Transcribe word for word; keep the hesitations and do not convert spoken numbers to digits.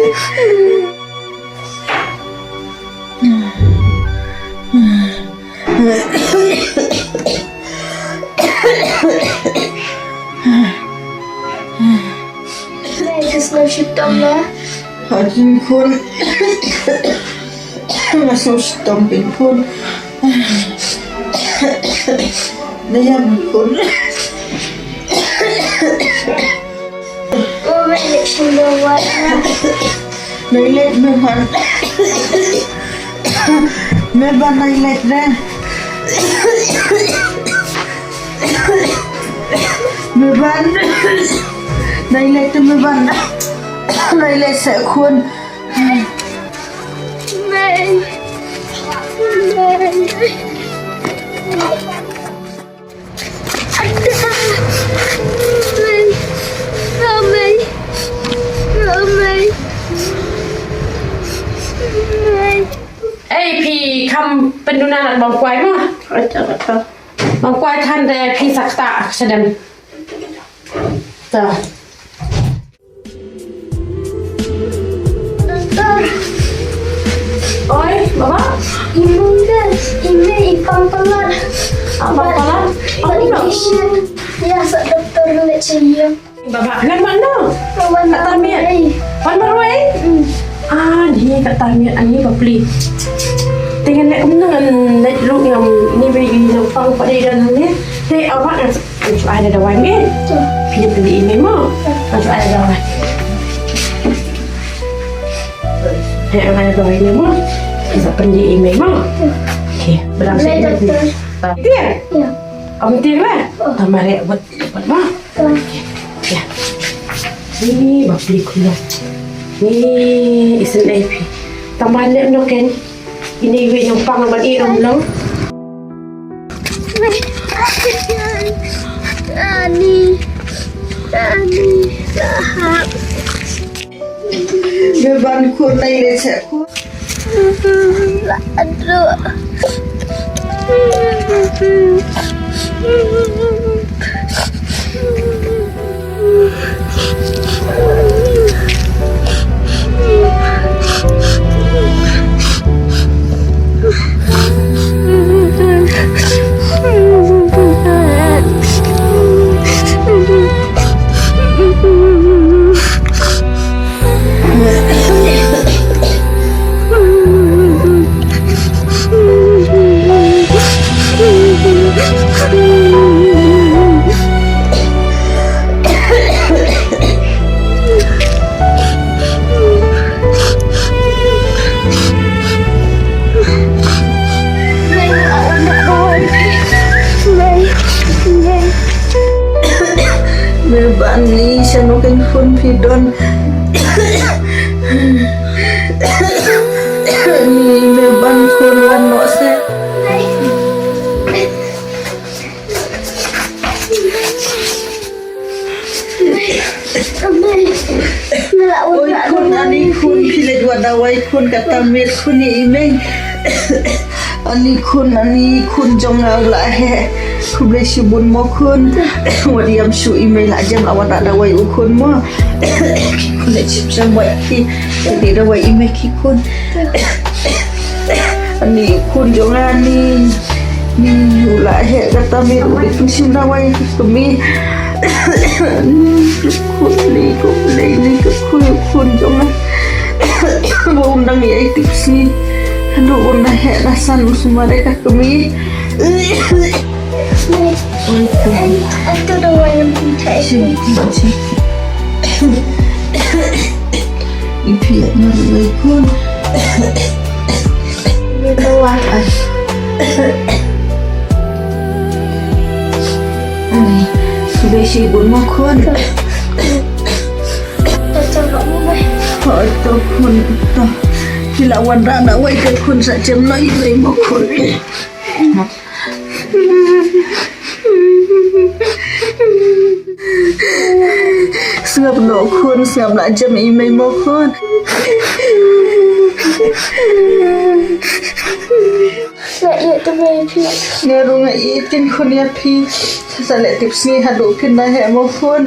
Mei, ka sngew shitom la. Ha jingkhun. Nga sngew shitom jingkhun. Nai ïa jingkhun. Mei, leit sha dawai. Nai leit, Meban. Meban, nai leit re. Meban. Nai leit te, Meban. Nai leit seh khun. Mei. Mei. Mei. Mei. Mei. Ei, phi kham pynduna na Bangkwai mo? Bangkwai than de phi sa ktah sha dem. Ta. Doktor. Oi, Baba. I Mei ka, i Mei i pang palat. Ah, pang palat? Bad i Mei. Ïa, sa doktor leit sha ïing. Baba, ngan wan noh. Wan marwei. Wan marwei? Hmm. Ah, ni kata miet ani bapli. Te ngan leh kumno ngan leh ruh ngam ni ba i nongpang pat i don hangne. Te awak ngan shu ai da dawai me. Phi ïa pyni i Mei mo. Ngan shu ai da dawai. Te ngan ai da dawai me mo. Phi sa pyni i Mei mo. Okey, bra. Doktor. Tieng? Ïa. Am tieng lah. Tamare buat buat mo. Ïa. Ni bapli khun. Ni isynei phi. Tang ba leh noh ken. Ini iwei nongpang ban ïeh ram long. Ani. Ani. Lahap. Meban khun, nai leit seh khun. Aduh. Meban, ni shano kein khun phi don? Ni Meban khun, wan noh seh. Oi khun, ani khun, phi leit wad dawai khun, kata miet khun ïa i Mei. Ani khun, ani khun jong nga u la heh. Khublei shibun mo khun. Wat ïam shuh, i Mei la jem, la wad dawai u khun mo. Khun leit shim shang wai ki. Leit dawai i Mei ki khun. Ani khun jong nga ni. Ni u la heh kata miet, u dei pynshim dawai ka kmie. Ni ka khun, ni ka khun, ni ka khun, khun jong nga. Ba un dang ïai tipsngi. Haduh un da heh da san u sumar ïa ka kmie. Oi, oi. Ai, ai, tu dawai yang pynthai. Sini, sini. Iphi ïa marwei khun. Ni dawai. Ai, khublei shibun mo khun. Hooid to khun to. Phi la wanrah dawai te khun, sa jem noh i Mei mo khun. Sngap noh khun, sngap, la jem i Mei mo khun. Nga ïeit te Mei phi. Nga ruh nga ïeit ktien khun ïa phi. Sa leh tipsngi haduh phin da heh mo khun.